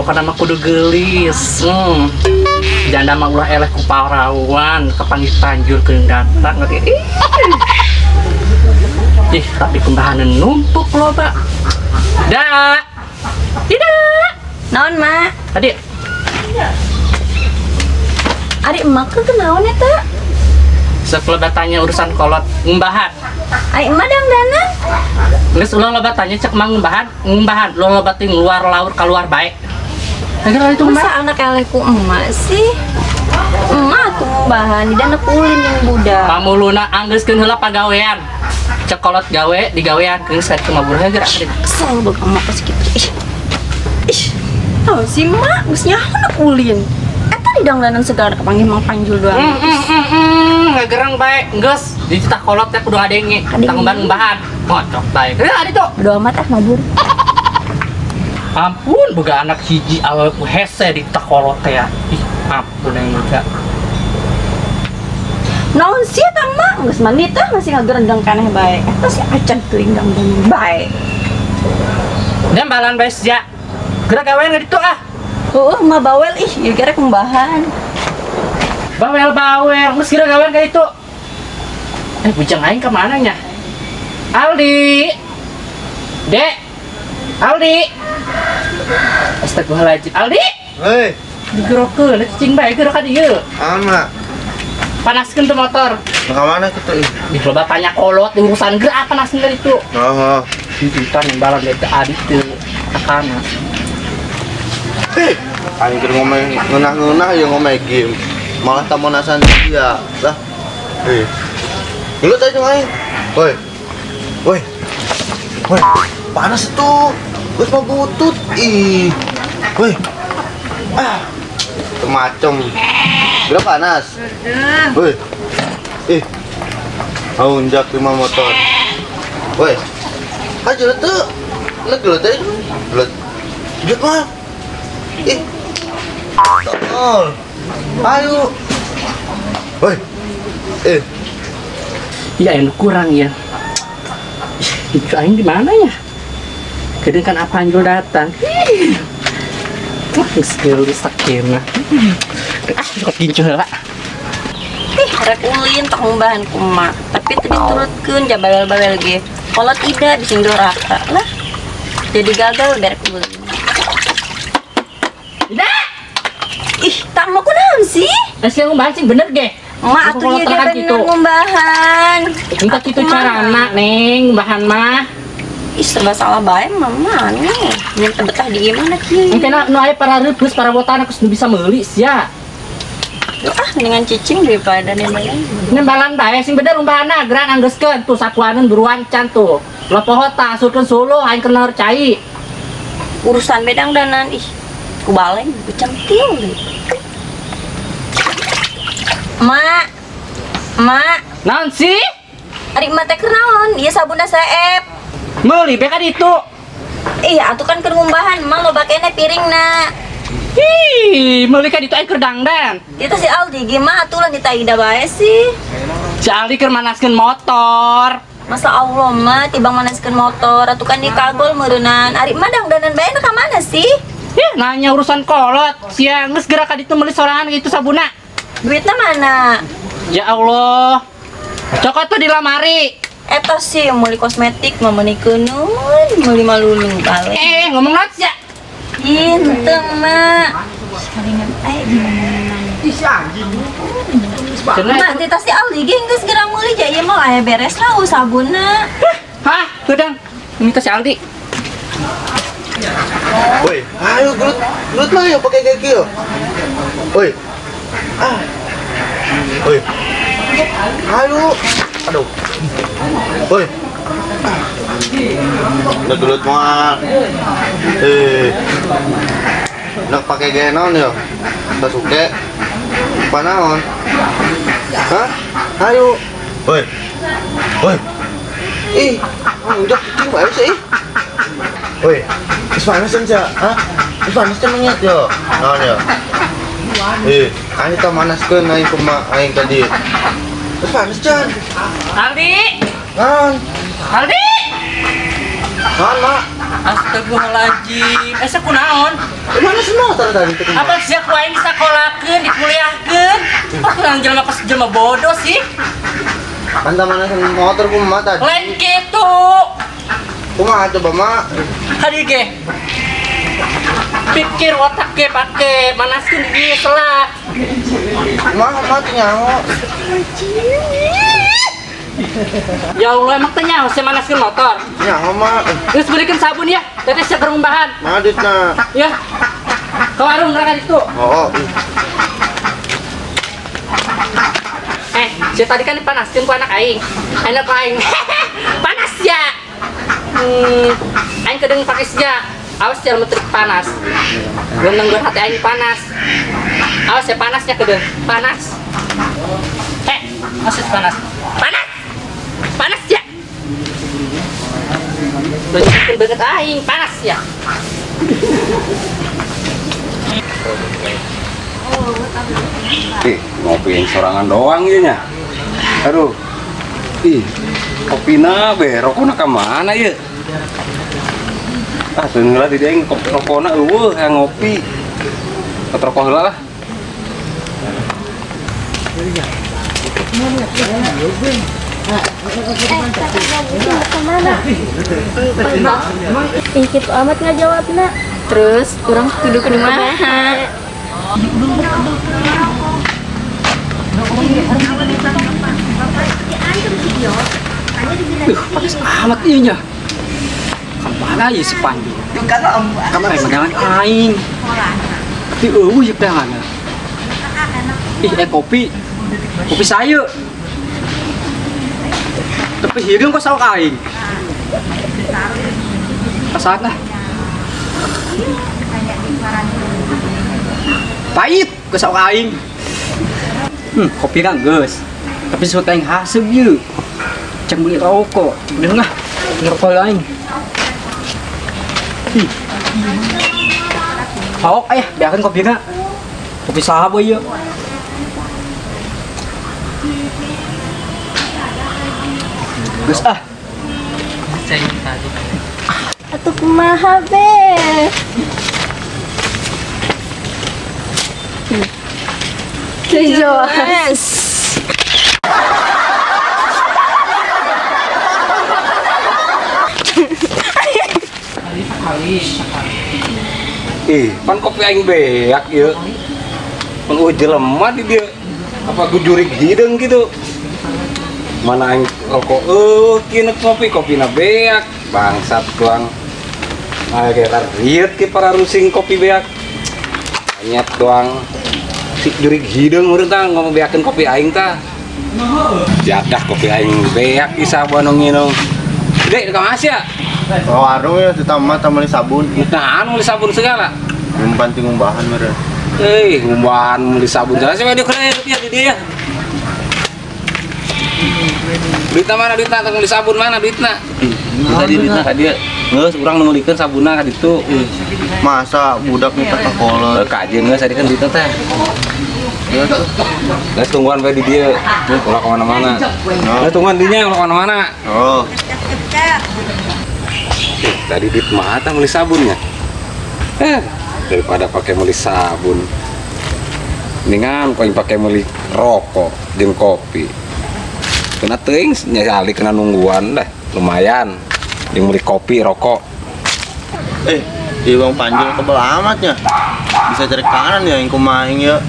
Pokoknya mah kudu geulis. Janda mah ulah eleh ku parawan, kapanggih panjul keun datang ngerti. Ih, tapi kumbahanan numpuk loba. Da. Tidak. Naon, Mak? Tadi. Ari emak ke kenaon eta? Sok loba tanya urusan kolot ngumbahan. Ari emak dangdanan? Geus ulah loba tanya cek mang ngumbahan, ngumbahan. Ulah loba ting luar laur keluar bae. Agar itu masa anak eleh ku emak sih? Emak tuh ngumbahan, di dana ulin yang budak. Pamuluna anggeuskeun heula pagawean. Cek kolot gawe digawean geus ka mabur geura. Kesel boga emak kos kitu. Ih. Ih. Tahu sih mak, geus nyaho anak ulin. Eta di dangdanan segala kepanggih Mang Panjul doang. Ngagerang bae, geus dititah kolot teh kudu ngadenge, tanggung-ngumbahan. Ngocok bae. Heuh adi tuh. Bodo amat ah mabur. Ampun, boga anak hiji awewe ku hese dititah kolot teh ya. Ih, ampun yang muda. Naon sih eta mak? Geus mandi teh masih ngagerendeng keneh bae. Eta si acan teuing dangdan bae. Nembalan bae sia. Gerak gawean ditu ah. Heueuh mah bawel ih, ieu kira kumbahan. Bawel-bawel, geus geura gawean ka ditu. Bujang aing ka mana nya? Aldi. Dek. Aldi. Astagfirullahaladzim. Aldi. Hei. Digerokeun cicing bae geura ka dieu. Ama. Panaskeun tuh motor. Ka mana kitu ih? Di loba tanya kolot di urusan geura panaskeun dari itu. Heeh. Ditutan imbalan dari Adi teu akana. Aing keur ngomong ngeunah-ngeunah ya ngomong game. Malah tamonasan dia. Lah. Gelut aja aing. Woi. Woi. Woi, panas tuh. Geus mau butut. Ih. Woi. Ah. Macem. Berapa panas? Woi. Ih. Haunjak lima motor. Woi. Aja tuh. Gelut gelut aja. Gelut. Gelut mah. Ih. Tolol. Ayo. Woi. Ya yang kurang ya. Itu aing di mana ya? Kadang kan apa Anjul datang. Wah, geus geulis sakena. Ah, kok gincu heula. Ih, rek ulin tong ngumbahan ku emak. Tapi teu diturutkeun ja bawel-bawel ge. Kolot ida bising doraka lah. Jadi gagal berek ulin. Ida! Ih, tak mau kunaon sih? Nah, sih ngumbahan sih bener ge. Emak atuh ieu ge bener ngumbahan. Entah kitu carana, Neng, ngumbahan mah. Ih, serba salah bae mama nih. Nyen teu betah di imah na kieu. Engke nu aya para rebeus para botan aku bisa meuli sia. Ah, mendingan cicing daripada nembalan. Nembalan bae sing bener ngumbahanna geran anggeuskeun tuh sapuaneun buruan can tuh. Lopoho tah asurkeun suluh aing keur naur cai. Urusan bedang danan ih. Ku baleng, ku centil deui. Mak. Mak. Naon sih? Ari emak teh keur naon? Ieu sabunna saep. Meuli be ka ditu. Ih, atuh kan keur ngumbahan, emak loba keneh piringna. Ih, meuli ka ditu aing keur dangdan. Itu si Aldi ge mah atuh lah ditaida bae sih. Si Aldi keur manaskeun motor. Masa Allah mah tibang manaskeun motor, atuh kan dikagol meureunnan. Ari emak dangdanan bae ka mana sih? Ih, nanya urusan kolot. Sia geus geura ka ditu meuli sorangan gitu sabuna. Duitnya mana? Ya Allah. Cokot tuh di lamari. Eta sih meuli kosmetik mah meuni keunun, meuli malulu balik. Ngomong naon sia? Henteu, Mak. Salingan aya di mana-mana. Ih, si anjing. Mak, teh tas si Aldi ge geus geura meuli ja ieu mah aya beres lah sabunna. Hah, gedang. Ini tas si Aldi. Woi, ayo gelut, gelut lah ya pakai kayak kieu. Woi. Ah. Woi. Ayo. Aduh. Woi. Udah gelut moal. Nak pakai gaya naon ya? Sasuke. Apa naon? Hah? Ayo. Woi. Woi. Ih, udah cicing bae sih. Woi. Wis panas aja, hah? Wis panas teh menget yo. Naon yo? Aing teh manaskeun aing kumaha aing tadi. Wis panas can. Aldi. Naon? Aldi. Naon, Mak? Astagfirullahaladzim. Asa kunaon? Mana sih motor tadi teh? Apa sia ku aing disakolakeun, dikuliahkeun? Oh, kurang jelema pas jelema bodoh sih. Kan mana motor ku emak tadi. Lain kitu. Kumaha coba, Mak? Hadi ge. Pikir otak ge pake, manaskeun di selak. Kumaha Mak teh nyaho? Ya Allah, emang teh nyaho sia manaskeun motor? Nyaho, Mak. Geus belikan sabun ya, teteh sia keur ngumbahan. Mana duitna? Ya. Ke warung mereka itu. Oh. Si tadi kan dipanaskan ku anak aing. Anak aing. Panas ya. Aing kedeng pakai sia. Awas ya metrik panas. Gendeng gue hati aing panas. Awas ya panasnya kedeng. Panas. Awas ya panas. Panas. Panas ya. Banyak banget aing panas ya. Ih, ngopi yang sorangan doang ieu nya. Aduh. Ih, kopina be rokona ka mana ieu? Ah, teu heula di dieu aing rokona eueuh hayang ngopi. Rokok heula lah. Ih, kitu amat ngajawabna. Terus urang kudu kumaha? Panas amat ieu nya. Kamana ieu si Pandu? Kamana megangan aing. Tapi eueuh ieu pegangan. Ih, kopi. Kopi sayu. Tapi hideung kok saok aing. Pasaan lah. Pahit ke saok aing. Kopi kan geus. Tapi sesuatu yang haseup ieu. Cang beli rokok. Udah lah, ngerokok lain. Ih. Haok ayah, biarkan kopi na. Kopi saha ieu. Geus ah. Atuh kumaha be? Jelas. Ih, pan kopi aing beak ieu. Pan eueuh jelema di dieu. Apa gujurig hideung gitu. Mana aing rokok eueuh kieu ngopi kopina beak. Bangsat doang. Ayo kayak riet ke para rusing kopi beak. Nyet doang. Si jurig hideung urang tah ngomong beakeun kopi aing tah. Jadah kopi aing beak isa nu nginum. Dek, ka Asia. Oh, warung ya ditambah meuli sabun. Nah, anu meuli sabun segala. Ngumpan ti ngumbahan meureun. Ngumbahan meuli sabun. Salah sih dia kena ya di dia. Duitna mana duitna tong meuli sabun mana duitna? Tadi duitna ka dieu. Geus urang nu meulikeun sabunna ka ditu. Masa budak minta ka kolot. Kajeun geus tadi kan duitna teh. Geus tungguan bae di dieu. Ulah ka mana-mana. Geus tungguan dinya ulah ka mana-mana. Oh. Tadi duit mata beli sabunnya. Daripada pakai beli sabun, mendingan kau yang pakai beli rokok jeung kopi. Kena teuing nyali kena nungguan dah, lumayan. Jeung beli kopi, rokok. Di Bang Panjul kebel amatnya. Bisa cari kanan ya yang kumaha ya.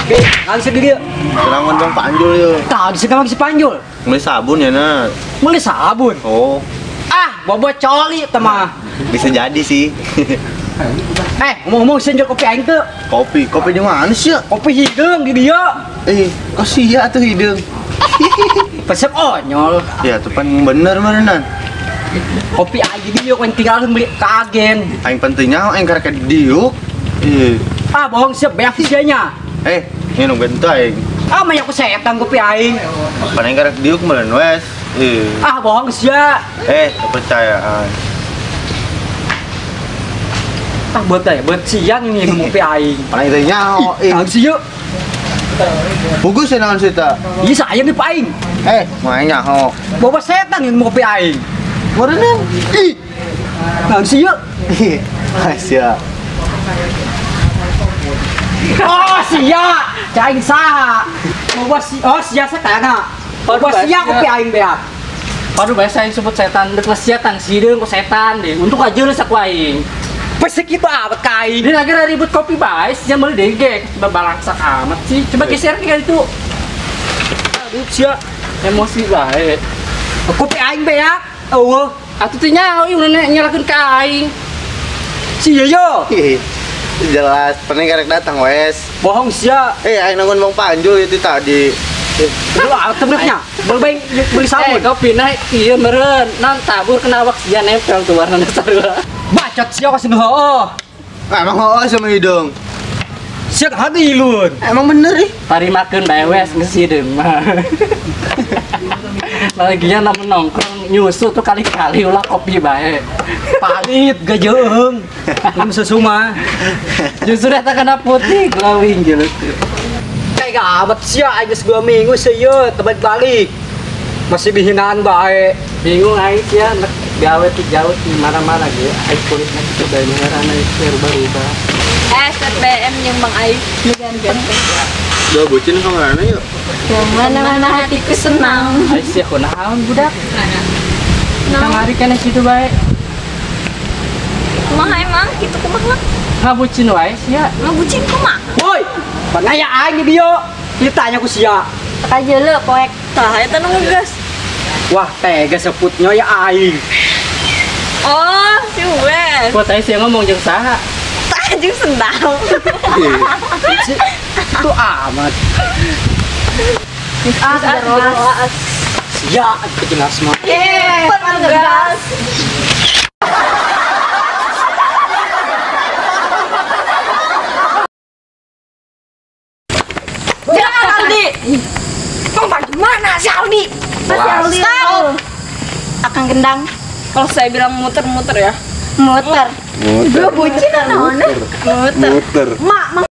Bi, ngali di dia. Serangan Bang Panjul ya. Tah, diserangan si Panjul. Beli sabun ya, Nat. Beli sabun? Oh. Ah, bobo coli temah. Bisa jadi sih. Ngomong-ngomong sih jual kopi aing tuh. Kopi? Kopi di mana sih ya? Kopi hideung di dia. Kok sia tuh hideung? Pesep onyol. Ya, tuh pan bener merenan. Kopi aing di dia yang tinggal beli ke agen. Aing pentingnya aing karek diuk. Ah, bohong sih beak sia-nya. Ini nungguin tuh aing. Ah, banyak aku setan kopi aing. Pan aing karek diuk meureun wes. Ah, bohong sia. Kepercayaan. Ah, buat ya, buat siang ini ngopi aing. Paling teh nyaho. Ah, sih yuk. Bagus ya naon sih ta? Iya, sayang nih aing. Mau nyaho. Bawa setan yang mau kopi aing. Meureun. Ih. Naon sih yeuh? Sia. Oh, sia. Cai aing saha? Bawa si oh sia satana. Bawa sia kopi aing beak. Padu bae saya sebut setan, dek sia tang sideung ku setan deh. Untuk aja lu saku aing. Pasti kitu amat ka aing. Dia lagi ribut kopi bae, sia meuli degek, balangsak amat sih. Coba geser ke itu. Aduh sia, emosi bae. Kopi aing beak. Eueuh. Atuh teh nyaho ieu nyalakeun ka aing. Si yo. Jelas, penting karek datang wes. Bohong sia. Aing nungguin Bang Panjul itu tadi. Lu temennya, beli beli sabun. Kopi naik, iya meren, non tabur kena awak sia nempel tuh warna sarua. Bacot sia kasih hooh. Emang hooh sama hidung. Sia hati ilun. Emang bener ih. Tarimakeun bae wes geus hideung mah. Lagian lamun nongkrong nyusu tuh kali-kali ulah kopi bae. Palit gajeung. Belum sesuma. Justru datang kena putih glowing gitu. Kayak amat sia aing geus 2 minggu sieun tebat balik. Masih bihinaan bae. Bingung aing sia nek gawe tuh jauh di mana-mana ge. Aing kulitna kitu bae merah na rubah-rubah. SBM jeung Bang Aing nu ganteng. Dua bucin kemana yuk? Kemana-mana hatiku senang. Aing sia kunaon budak? Kamari kana situ bae. Kumaha emang kitu kumaha? Ngabucin wae sia. Ngabucin kumaha? Woi, panaya aing di dieu. Ditanya ku sia. Teka jeuleuh poek. Tah eta nu ngegas. Wah, tega seputnya ya aing. Oh, si Wes. Kok tadi sia ngomong jeung saha? Tah jeung sendal. Itu amat. Ah, sia, jelas mah. Eh, ngegas. Jangan Aldi. Bang, bagaimana si Aldi? Mas Aldi. Stop. Akan gendang. Kalau saya bilang muter-muter ya. Muter. Gue bucin naon? Muter. Muter.